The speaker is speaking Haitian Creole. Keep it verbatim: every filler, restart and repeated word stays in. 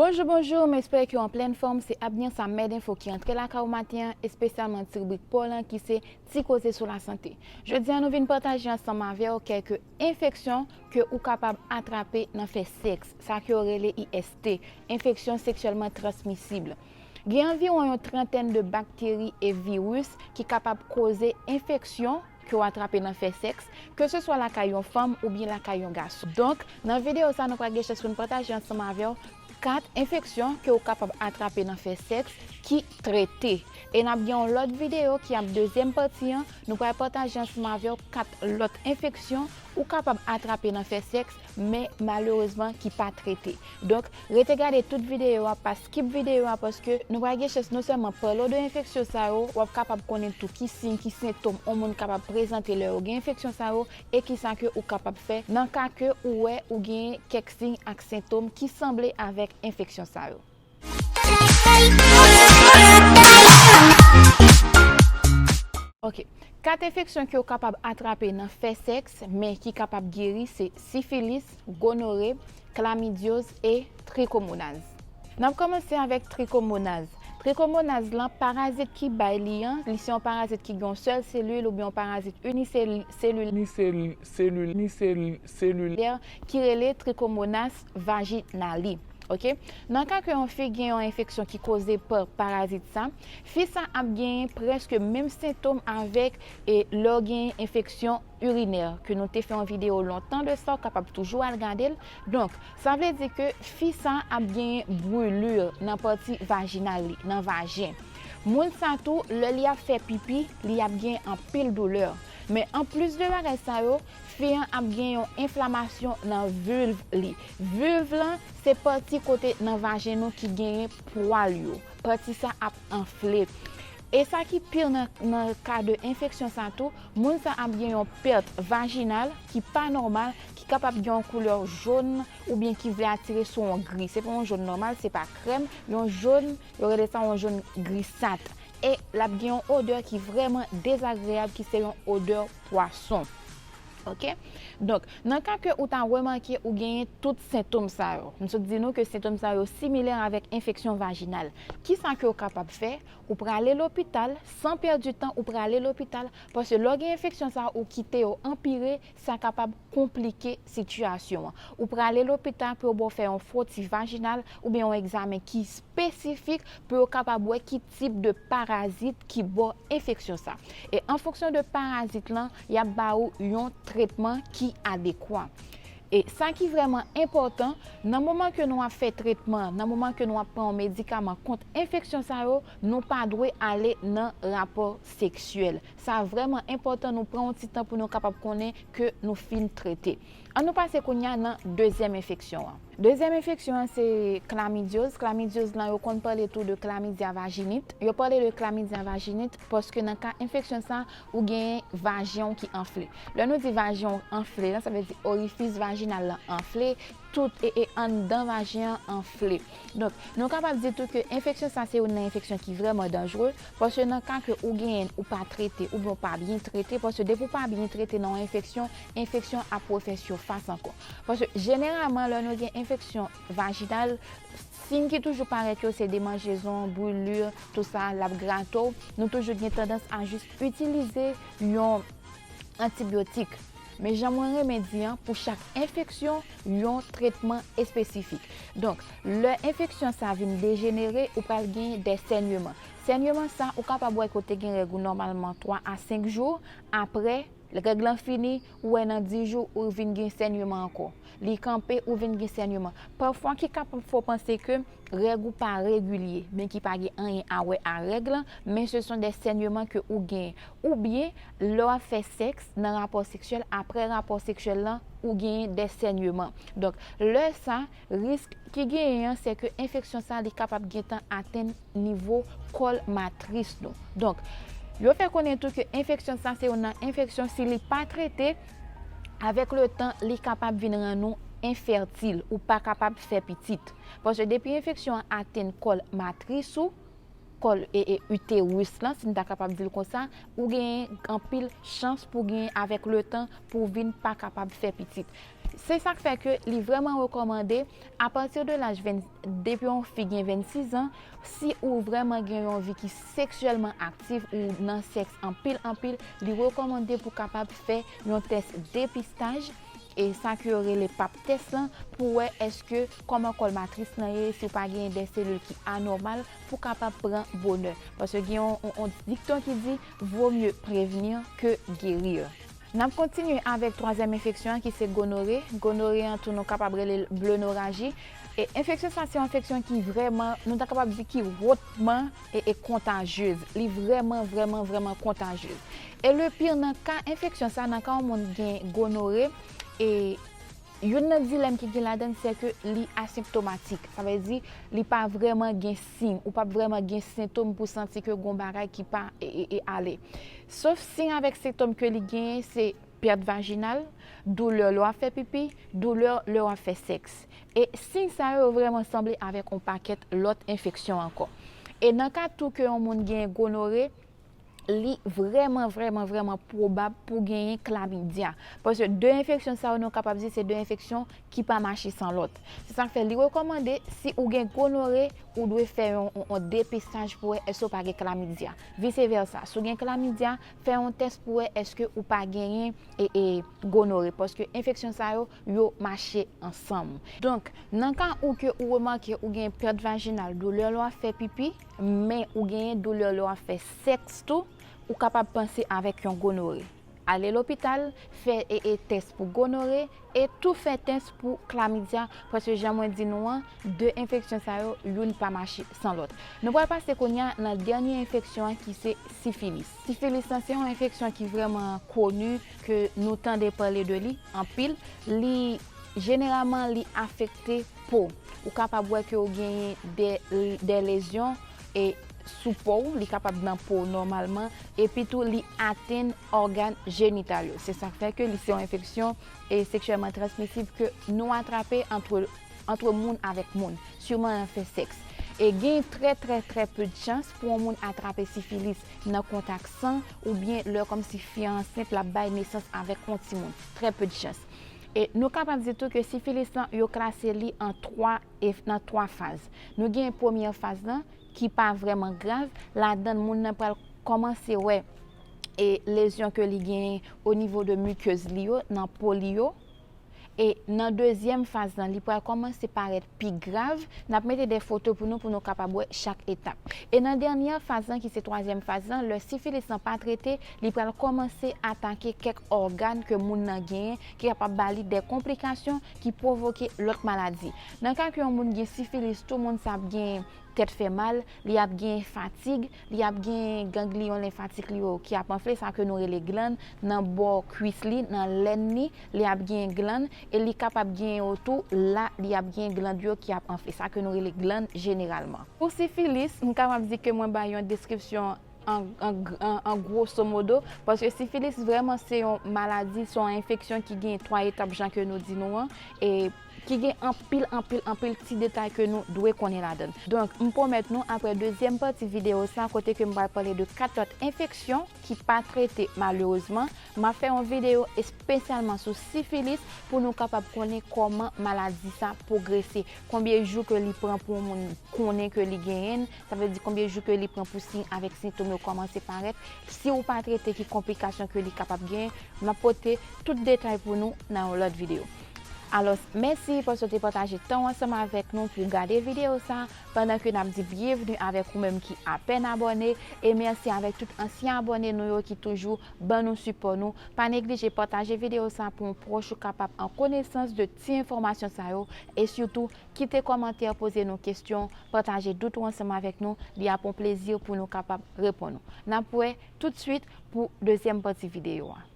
Bonjou, bonjou, m espere ke w an plèn fòm. Se Abniance a Med Info ki antre lakay ou maten an, espesyalman ti ribrik pa w lan ki se Ti Koze sou Lasante. Jodi a, nou vin pataje ansanm avè w kèk enfeksyon ke ou kapab atrape nan fè sèks, sa ke yo rele I S T, enfeksyon seksyèlman transmisib. Gen anviwon yon trantèn de bakteri e viris ki kapab koze enfeksyon ke w atrape nan fè sèks, ke se swa lakay yon fanm oubyen lakay yon gason. Donk, nan videyo sa, nou pral gen chans pou n pataje ansanm avè w kat enfeksyon ke w kapab atrape nan fè sèks ki trete. E n ap gen yon lòt videyo ki ap dezyèm pati an, nou pral pataje ansanm avè w kat lòt enfeksyon ou kapab atrape nan fè sèks, men malerezman ki pa trete. Donk, rete gade tout videyo a, pa skip videyo a, paske nou pral gen chans non sèlman pale w de enfeksyon sa yo, w ap kapab konnen tou ki siy, ki sentòm yon moun kapab prezante lè yo gen enfeksyon sa yo, e kisa ke ou kapab fè nan ka ke ou wè ou gen kèk siy ak sentòm ki sanble avèk enfeksyon sa yo. Ok. Kat enfeksyon ke w kapab atrape nan fè sèks, men ki kapab geri, se sifilis, gonore, klamidyoz e trikomonaz. N ap kòmanse avèk trikomonaz. Trikomonaz lan, parazit ki bay li an, li se yon parazit ki gen yon sèl selil oubyen yon parazit iniselil, selil, iniselil, selil, iniselil, selilè ki rele Trichomonas vaginale. Ok? Nan ka ke yon fi gen yon enfeksyon ki koze pa parazit sa, fi sa ap genyen prèske menm sentòm avèk e lè w gen enfeksyon irinè, ke nou te fè yon videyo lontan de sa, w kapab toujou al gade l. Donk, sa vle di ke fi sa ap genyen brûlure nan pati vajinal li, nan vajen. Moun sa tou, lè li ap fè pipi, li ap gen anpil doulè. Men anplis de bagay sa yo, fi an ap gen yon enflamasyon nan vilv li. Vilv lan, se pati kote nan vajen nou ki genyen pwal yo. Pati sa ap anfle. E sa ki pi nan, nan ka de enfeksyon sa tou, moun sa ap gen yon pèt vajinal ki pa nòmal, ki kapab gen yon koulè jòn oubyen ki vle atire sou yon gri. Se pa yon jòn nòmal, se pa krèm, yon jòn, yo rele sa yon jòn grisat. E l ap gen yon odè ki vrèman dezagreyab, ki se yon odè pwason. Ok? Donk, nan ka ke ou ta remake ou genyen tout sentòm sa yo, m sot di nou ke sentòm sa yo similè avèk enfeksyon vajinal. Kisa ke w kapab fè? Ou prale lopital, san pèdi tan, ou prale lopital, paske lè w gen enfeksyon sa, ou kite yo anpire, sa kapab konplike sitiyasyon an. Ou prale lopital pou yo ba w fè yon fwoti vajinal oubyen yon egzamen ki espesifik pou yo kapab wè ki tip de parazit ki ba w enfeksyon sa. E an fonksyon de parazit lan, y ap ba ou yon tretman ki adekwa. E sa ki vrèman enpòtan, nan moman ke nou ap fè tretman, nan moman ke nou ap pran yon medikaman kont enfeksyon sa yo, nou pa dwe ale nan rapò seksyèl. Sa vrèman enpòtan, nou pran yon ti tan pou nou kapab konnen ke nou fin trete. Ann nou pase kounye a nan dezyèm enfeksyon an. Dezyèm enfeksyon an se klamidyoz. Klamidyoz lan, yo konn pale tou de chlamydia vaginitis. Yo pale de chlamydia vaginitis paske nan ka enfeksyon sa, ou genyen vajen w ki anfle. Lè nou di vajen w anfle, lan, sa vle di orifis vajinal lan anfle, tout e, e anndan vajen an anfle. Donk, nou kapab di tou ke enfeksyon sa se youn nan enfeksyon ki vrèman danjere, paske nan ka ke ou genyen l, ou pa trete, oubyen ou pa byen trete, paske depi ou pa byen trete nan yon enfeksyon, enfeksyon ap refè sifas ankò. Paske jeneralman, lè nou gen enfeksyon vajinal, siy ki toujou parèt yo se demanjezon, brûlure, tou sa, l ap grate w. Nou toujou gen tandans a jis itilize yon antibyotik. Men jan mwen renmen di an, pou chak enfeksyon, yon tretman espesifik. Donk, lè enfeksyon sa vin dejenere, ou pral gen de sènyeman. Sènyeman sa, ou kapab wè ke w te gen règ ou nòmalman twa a senk jou, apre, règ lan fini, ou wè nan dis jou, ou vin gen sènyeman ankò. Li kanpe, ou vin gen sènyeman. Pafwa, ki kapab fè w panse ke règ ou pa regilye, men ki pa gen anyen a wè a règ lan, men ce sont des saignements ke ou genyen. Oubyen, lè w ap fè sèks nan rapò seksyèl, apre rapò seksyèl lan, ou genyen de sènyeman. Donk, lè sa, risk ki genyen an, se ke enfeksyon sa, li kapab gentan atenn nivo kòl matris nou. Donk, yo fè konnen tou ke enfeksyon sa, se youn nan enfeksyon, si li pa trete, avèk letan, li kapab vin rann ou enfètil, ou pa kapab fè pitit. Paske depi enfeksyon an atenn kòl matris ou, kòl e, e iteris lan, si n ta kapab di l konsa, ou genyen anpil chans pou genyen avèk letan pou w vin pa kapab fè pitit. Se sa k fè ke li vrèman rekòmande, apati de laj ven, depi yon fi gen vennsis an, si ou vrèman gen yon vi ki seksyèlman aktif, ou nan sèks anpil anpil, li rekòmande pou kapab fè yon tès depistaj, e sa ke yo rele pap tès lan, pou wè èske kòman kòl matris lan ye, si w pa genyen de selil ki anòmal, pou kapab pran bonè. Paske gen yon, yon, yon dikton ki di, vaut mieux prévenir que guérir. N ap kontinye avèk twazyèm enfeksyon an ki se gonore. Gonore an tou nou kapab rele l blenoraji. E enfeksyon sa se yon enfeksyon ki vrèman, nou ta kapab di ki wotman e, e kontajyez. Li vrèman, vrèman, vrèman kontajyez. E le pire nan ka enfeksyon sa, nan ka yon moun gen gonore, e youn nan dilèm ki gen ladan l se ke li asenptomatik. Sa vle di li pa vrèman gen siy. Ou p ap vrèman gen sentòm pou santi ke gon bagay ki pa e, e, e ale. Sof siy avèk sentòm ke li genyen se pèt vajinal, doulè lè w ap fè pipi, doulè lè w ap fè sèks. E siy sa yo vrèman sanble avèk yon pakèt lòt enfeksyon ankò. E nan ka tou ke yon moun gen gonore, li vrèman, vrèman, vrèman pwobab pou genyen klamidya. Paske de enfeksyon sa yo, nou kapab di se de enfeksyon ki pa mache san lòt. Se sa k fè li rekòmande, si ou gen gonore, ou dwe fè yon, yon, yon depistaj pou wè èske w pa gen klamidya. Vise vèsa, si w gen klamidya, fè yon tès pou wè èske ou pa genyen e, e gonore, paske enfeksyon sa yo, yo mache ansanm. Donk, nan ka ou ke ou remake ou gen pèt vajinal, doulè lè w ap fè pipi, men ou genyen doulè lè w ap fè sèks tou, ou kapab panse avèk yon gonore. Ale lopital, fè e, e tès pou gonore, e tou fè tès pou klamidya, paske jan mwen di nou an, de enfeksyon sa yo, youn pa mache san lòt. Nou pral pase kounye a nan dènye enfeksyon an ki se sifilis. Sifilis lan se yon enfeksyon ki vrèman koni, ke nou tande pale de li anpil. Li, jeneralman, li afekte po. Ou kapab wè ke w genyen de, de lezyon e sou po w, li kapab nan po w nòmalman, epi tou li atenn ògàn jenital yo. Se sa k fè ke li se yon enfeksyon e seksyèlman transmisib ke nou atrape antre, antre moun avèk moun, siman nan fè sèks. E gen trè, trè, trè pe de chans pou yon moun atrape sifilis nan kontak san oubyen lè kòmsi fi an ansent, l ap bay nesans avèk yon timoun. Trè pe de chans. E nou kapab di tou ke sifilis lan, yo klase li an twa, e nan twa faz. Nou gen premyè faz lan, ki pa vrèman grav, ladan l moun nan pral kòmanse wè e lezyon ke li genyen o nivo de mikez li yo, nan po li yo. E nan dezyèm faz lan, li pral kòmanse parèt pi grav. N ap mete de foto pou nou, pou nou kapab wè chak etap. E nan dènyè faz lan, ki se twazyèm faz lan, lè sifilis lan pa trete, li pral kòmanse atake kèk ògàn ke moun nan genyen, ki kapab ba li de konplikasyon ki pwovoke lòt maladi. Nan ka ke yon moun gen sifilis, tou moun sa ap gen tèt fè mal, li ap gen fatig, li ap gen gangliyon lenfatik li yo ki ap anfle, sa ke nou rele glann, nan bò kwis li, nan lèn li, li ap gen glann, e li kapab gen yo tou la, li ap gen glann yo ki ap anfle, sa ke nou rele glann jeneralman. Pou sifilis, m kapab di ke mwen bay yon deskripsyon an, an, an, an grosso modo, paske sifilis vrèman se yon maladi, se yon enfeksyon ki gen twa etap jan ke nou di nou an, e ki gen anpil, anpil, anpil ti detay ke nou dwe konnen ladan l. Donk, m pwomèt nou, apre dezyèm pati videyo sa, kote ke m pral pale de kat lòt enfeksyon ki pa trete malerezman, m ap fè yon videyo espesyalman sou sifilis pou nou kapab konnen kòman maladi sa pwogrese, konbyen jou ke li pran pou yon moun konnen ke li genyen l, sa vle di konbyen jou ke li pran pou siy avèk sentòm yo kòmanse parèt, si ou pa trete ki konplikasyon ke li kapab genyen, m ap pote tout detay pou nou nan yon lòt videyo. Alò, mèsi paske w te pataje tan w ansanm avèk nou pou w gade videyo sa, pandan ke n ap di byenvni avèk ou menm ki apèn abòne, e mèsi avèk tout ansyen abòne nou yo ki toujou ban nou sipò nou. Pa neglije pataje videyo sa pou yon pwòch ou kapab an konesans de ti enfòmasyon sa yo, e sitou kite kòmantè, poze nou kesyon, pataje dout ou ansanm avèk nou, li ap yon plezi pou nou kapab reponn ou. N ap wè toutswit pou dezyèm pati videyo a.